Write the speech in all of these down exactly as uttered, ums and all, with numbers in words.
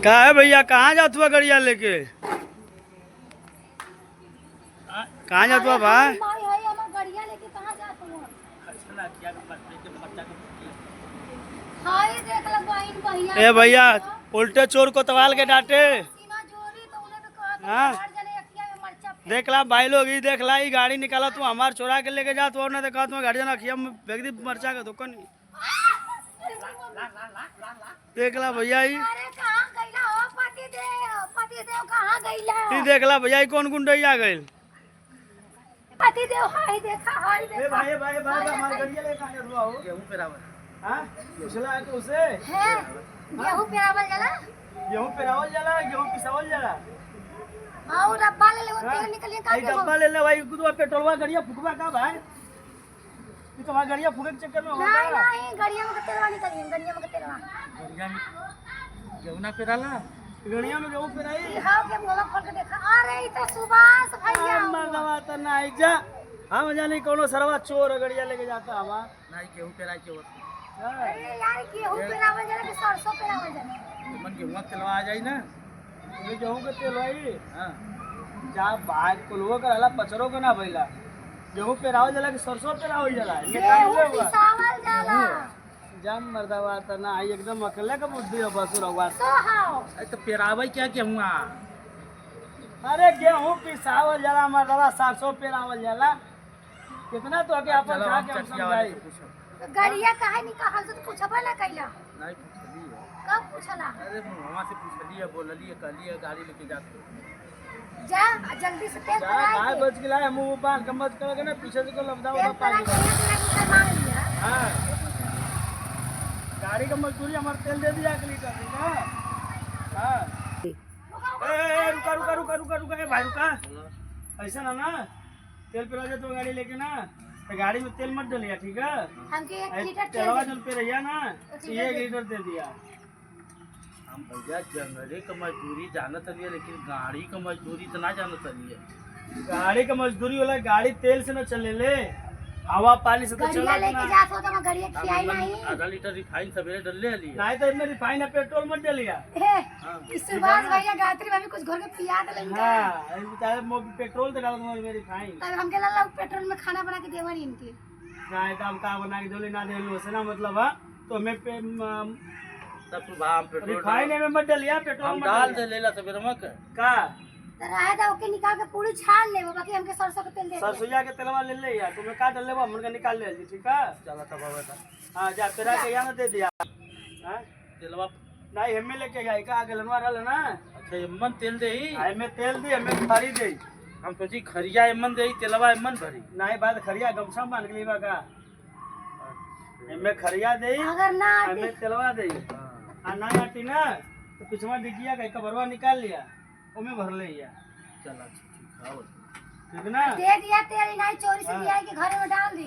का है भैया, कहाँ जात हुआ गड़िया लेके? कहाँ जात हुआ अरे भाई? भाई, भाई, हमार गड़िया लेके कहाँ जात हुआ? हाय, देख लो बहिन, भैया। ए भैया, उल्टे चोर कोतवाल के डांटे। सीना जोरी तो उन्हें तो कहत हाँ। हर जने अखिया में मरचा फेंक। देख ला भाई लोग, ई देख ला, ई गाड़ी निकाला तू हमार चोरा के लेके जात हुआ, ना तो कहत हुआ गाड़ी जाना अखिया में फेंक दी मरचा के दुकान। देख ला भैया, ई अरे कहाँ गइला हो पति देव? पति देव कहाँ गइला? ई देख ला भैया, ई कौन गुंडई आ गइल? पति देव, हाय देखा, हाय ए देखा। भाई, ए भाई, ए भाई, हाय हमार देखा। गड़िया लेके आ गया हुआ हो। गेहूं पेरावल। हाँ? पिछला है तो उसे? है, गेहूं पेरावल जाला। गेहूं पेरावल जाला, गेहूं पिसावल जाला। और डब्बा ले ले, वो हाँ? तेल निकलिए का ई गेहूं? डब्बा ले ले भाई, कुछ पेट्रोलवा गड़िया फुकवा का भाई? ई तो हमार गड़िया फुके के चक्कर में होता नहीं, है। नहीं, गड़िया में के तेलवा निकलिए, गड़िया में के तेलवा। गड़िया में गेहूं ना पेराला? गड़िया में गेहूं पेराई? ई हाँ, के मुंह खोल के देखा। अरे, ई तो सुभाष भैया आ, हुआ। मर्दवा तो नहीं जा। हम जानी कौनो सरवा चोर है, गड़िया लेके जाता हवा। नहीं, गेहूं पेराई के होत। हाँ। अरे यार, गेहूं पेरावल जाला कि सरसों पेरावल जाला? तुमन गेहूं तेलवा आ जाई ना। ये गेहूं के तेल भाई। हाँ। जा भाई, कुलवो के रहला, पचरो के ना भइला। गेहूं पेरावल जाला कि सरसों पेरावल जाला? निकाल गेहूं ले हुआ। पिसावल जाला। जान मर्दावा, त ना आई, एकदम अकेले का बुद्धि है बस रहुआ। तो हाओ। अरे तो पेरावे क्या गेहुआ? अरे गेहूं पिसावल जाला मर्दावा, सरसों पेरावल जाला। कितना तो आके आपन चलो, खा हम के हम चकिया वाले समझाई। से पूछब। तो गड़िया काहे निकाल से तो पूछबा ना कैला? नहीं पूछली है। कब पूछला? अरे मुहवा से पूछली है, बोलली है, कहली है गाड़ी लेके जाते। जा, आ जल्दी से तेल जा, भरा भाई के। बच गेला है, मुंह बांध के मत करके ना, पीछे से कोई लफड़ा तेल उफड़ा पा भरा लेगा। के एक लाख रुपया मांग लिया। हाँ। गाड़ी का मजदूरी हमार तेल दे दिया एक लीटर, ठीक है? हाँ। ए, ए, ए, रुका, रुका, रुका, रुका, रुका, ए भाई रुका। ऐसा ना, ना, तेल पिला दे तो गाड़ी लेके ना, तो गाड़ी में तेल मत डलिया, ठीक है? हमके एक ए, लीटर तेल तेलवा दे। जल पे रहिया ना, एक लीटर ये एक दे। लीटर दे दिया। हम भैया जंगले क मजदूरी जानत हलिए, लेकिन गाड़ी क मजदूरी त ना जानत हलिए। गाड़ी क मजदूरी होला, गाड़ी तेल से न चले ले, हवा पानी से तो गड़िया चलत लेके ना। जात हो तो मैं गड़िया हम खियाई एकदम नहीं। आधा लीटर रिफाइन सवेरे डलले हलिए। नहीं तो इनमें रिफाइन है, पेट्रोल मत डलिया। ए, हाँ। ई सुभाष भैया, गायत्री भाभी कुछ घर के पिया देले इनका। हाँ, इनके चाहे मो-, पेट्रोल तो डालत हमारे में रिफाइन। तब हमके लगा पेट्रोल में खाना बना के देवन इनके। नहीं तो हम का बना के देले ना देले, वैसे ना मतलब है। तो हमें पे, म-, तब तू भाव हम पेट्रोल रिफाइन डाल। में मत डलिया, पेट्रोल हम मत डाल डलिया। दे लेला सवेरे में के। का? तो रहे दे, ओके निकाल के पूरी छान लेबो, बाकी हमके सरसों के तेल दे दे। सरसोईया के तेलवा ले ले यार, तुम्हें का डल लेबो, हमन के निकाल ले जी, ठीक है? चला तब आवे था। हाँ, जा, पेरा के यहाँ दे दिया। हाँ? तेलवा नहीं, हमें लेके जाए का, गलनवा रहल ना। अच्छा, एमन तेल दे ही? हाँ, हमें तेल दे, हमें खरी दे। हम सोची खरिया एमन दे ही, तेलवा एमन भरी। नहीं, बात खरिया गमछा में बांध के लेबा का? अच्छा। एमे खरिया देई, अगर ना आटी एमे तेलवा देई। हाँ। आ ना आटी ना, तो पिछवा डिग्गिया का कबरवा निकाल लिया, ओमे भर ले या। चल, अच्छा, ठीक है, और ठीक ना? दे दिया तेल, नहीं चोरी से हाँ। लिया के घरे में डाल दी।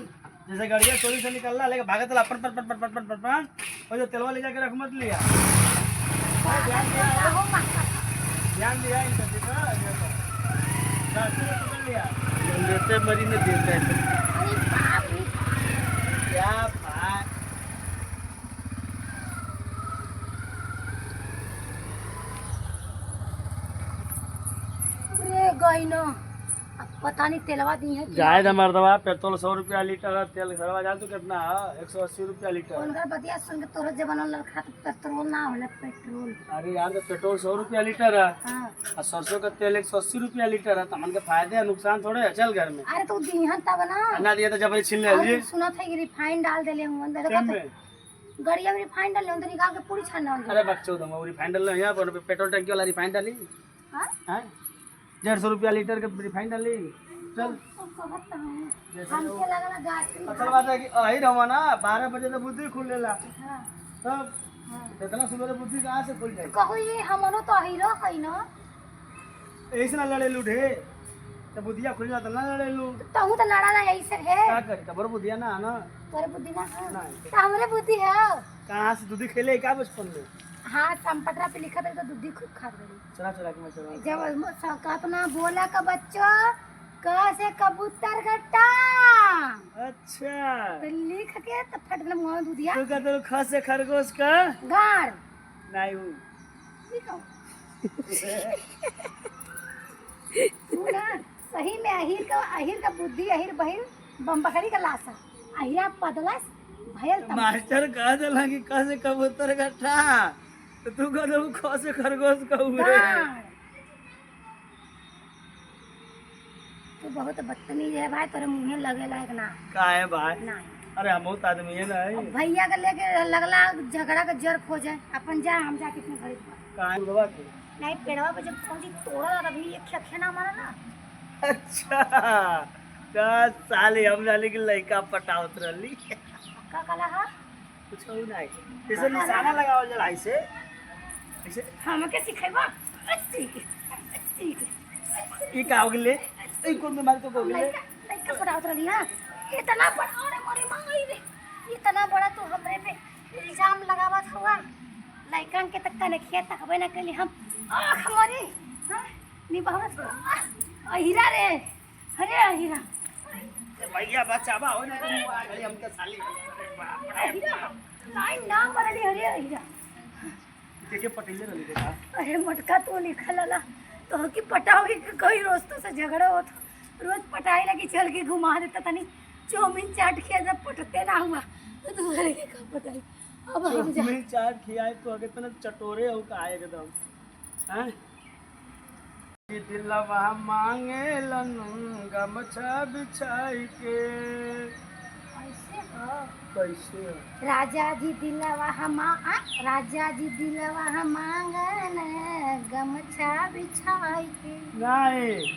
जैसे गड़िया चोरी से निकलला, लेके भागत ला, पन, पन, पन, और जो तेलवा ले जाके रख मत लिया। ध्यान दिया, ध्यान दिया इनका, ठीक है? ये तो। रास्ते में पकड़ लिया। हम देते मरी में देते हैं। अरे बाप रे बाप। क्या बात। रे गई न। अब पता नहीं तेलवा दी है कि जाए दे मर्दवा, पेट्रोल सौ रुपया लीटर है, तेल घरवा जान तू कितना है? एक सौ अस्सी रुपया लीटर। उनका बतिया सुन के तोहरा जमाना लड़खा तो पेट्रोल ना होला, पेट्रोल। अरे यार, तो पेट्रोल सौ रुपया लीटर है। हाँ। आ सरसों का तेल एक सौ अस्सी रुपया लीटर है, तो हमन के फायदे है, नुकसान थोड़े है। चल घर में। अरे तो दिहन तब ना। ना दिया तो जबरी छीन ले और जी। सुनत है कि रिफाइन डाल देले हुआ अंदर। तेल में? गड़िया में रिफाइन डाले हुआ, तो निकाल के पूरी छान डाल दे। अरे बकचोद, हम रिफाइन डाल रहे हैं, पर पेट्रोल टंकी वाला रिफाइन डाली। हाँ? हाँ? डेढ़ सौ रुपया लीटर के रिफाइन डाली। चल। हम कहत हूँ, जैसे हमके वो लगला गाछ में असल बात है कि अही रहो ना, बारह बजे तो बुद्धि खुल लेला। हाँ। तब हाँ। इतना सुबह बुद्धि कहाँ से खुल जाए? कहू ये हमरो तो अही रहो है ना। ऐसे ना लड़े लू ढे, तो बुद्धिया खुल जाता ना लड़े लू। तहू तो लड़ा ना ऐसे है। का करी, तबरो बुद्धिया ना आना। तोरे बुद्धि ना है। ना। तो हमरे बुद्धि है। कहाँ से दूधी खेले का बचपन में? हाँ, संपतरा पे लिखा था तो दूधी खूब खात रही। चला, चला के मैं चला। जब म-, स-, कहत ना बोला का बच्चों, क से कबूतर का टांग। अच्छा। तो लिख के तो फट गया मुंह में दूधिया। तू कहते हो ख से खरगोश का? गाड़। नहीं हूँ। ठीक हो। तू ना, सही में अहिर का, अहिर का बुद्धि, अहिर बहिर, बम बकरी का लाशा। अहिरा पदलस, भयल तमाशा। मास्टर कह देला कि क से कबूतर का ठ, तो तू कह देबू ख से खरगोश का उहे। गाड़। तू बहुत बदतमीज है भाई, तोरे मुँहे लगे लायक ना। का है भाई? ना। अरे हम बहुत आदमी है ना। अब भैया के लेके लगला झगड़ा के जड़ खोजे, अपन जा, हम जा कितने घड़ी पर। का है बुढ़वा के? नहीं, पेड़वा पे जब पहुंची तोड़ा लगा भी एक खेखे ना मारा ना। अच्छा, का साले हम जाने के लइका पटावत रहली। का कहला हा? कुछ हो नहीं। जैसे निशाना लगावल जाला ऐसे, ऐसे। हमके सिखेबा? सीख, सीख। ई का हो गेले? ई कौन बीमारी तो हो गेले? लइका, लइका पटावत रहली, हाँ? इतना बड़ा, अरे मोरे माई रे, इतना बड़ा तू हमरे पे इल्जाम लगावत हुआ। लइकन के तक कनखिया तकबे ना कैली हम। आँख मोरी, हाँ? निभावत हुआ। आह, अहिरा रे, अरे अहिरा। भैया बचावा हो ना, तुम आ गई हमके साली। अहिरा, लाइन ना मरली, अरे अहिरा। के के पटैले रहली बेटा? अरे मोटका, तू लिखल हला, तो की पटाओगे कि कोई रोज तो से झगड़ा होत। रोज पटाई लगी, चल के घुमा देता तनी चाउमीन चाट खिया, जब पटते ना हुआ तो दूसरे के का पटाई। अब हम जा। चाउमीन चाट खियाए तो आगे तना चटोरे हो का एकदम। हैं? कि दिलवा मांगेलन गमछा बिछाई के। कैसे हो? कैसे हो? राजा जी दिलवा हमा-, आ, राजा जी दिलवा हम मांगन गमछा बिछाई के। नहीं,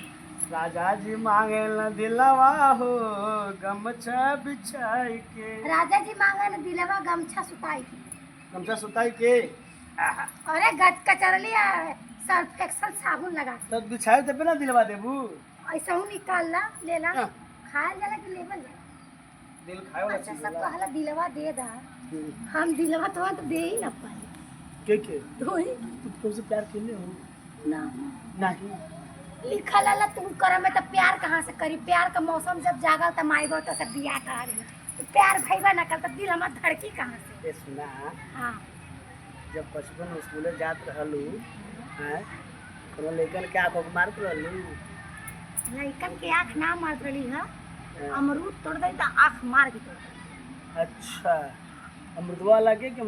राजा जी मांगेलन दिलवा हो गमछा बिछाई के। राजा जी मांगन दिलवा गमछा सुताई के। गमछा सुताई के? आहा। अरे गच कचरली आ, सर्फ एक्सेल साबुन लगा के। तब बिछाए तबे ना दिलवा देबू। ऐसा हूँ निकाल ला, ले ला। हाँ। खायल जाला कि लेबल जाला? दिल खाए वाला अच्छा, चीज सब होला। कहला दिलवा दे दा। हम्म। हम दिलवा तो, तो दे ही ना पाई। के के? तू ही। तू तुमसे प्यार कैले हो? ना। नहीं। लिखल हला तू करे में तो प्यार कहाँ से करी? प्यार का मौसम जब जागल त माई बाप तो सब बियाह करा देना। तो प्यार भइबा ना कल तो दिल हमार धड़की कहाँ से? ए सुना। हाँ। जब बचपन में स्कूले जात रहलू, हैं, कोनो लइकन के आँख उख मारत रहलू? लइकन के आँख ना मारत रहली ह। हाँ। अमरूद तोड़ दई त आँख मार के तोड़ दई। अच्छा, अमरूदवा लगे कि